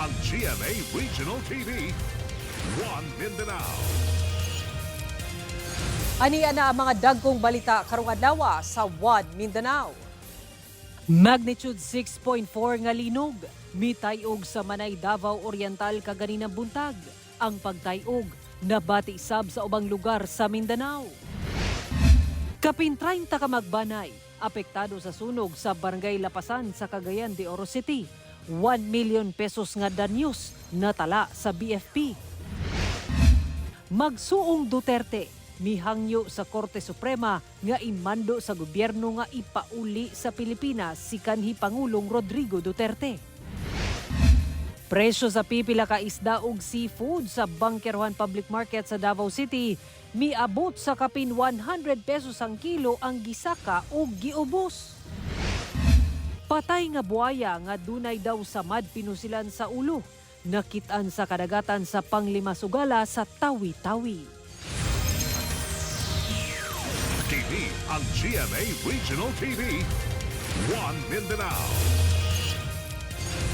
Ang GMA Regional TV. One Mindanao. Ania na ang mga dagkong balita karong adlaw sa One Mindanao. Magnitude 6.4 nga linog, mitayog sa Manay, Davao Oriental kaganinang buntag. Ang pagtayog nabati sab sa ubang lugar sa Mindanao. Kapin 30 ka magbanay, apektado sa sunog sa Barangay Lapasan sa Cagayan de Oro City. 1 million pesos nga danyos natala sa BFP. Magsuong Duterte, mihangyo sa Korte Suprema nga imando sa gobyerno nga ipauli sa Pilipinas si kanhi Pangulong Rodrigo Duterte. Presyo sa pipila ka isda ug seafood sa Bankerohan Public Market sa Davao City miabot sa kapin 100 pesos ang kilo ang gisaka ug giubos. Patay nga buaya nga dunay daw samad pinusilan sa ulo. Nakitaan sa kadagatan sa Panglima Sugala sa Tawi-Tawi. TV ang GMA Regional TV. One Mindanao.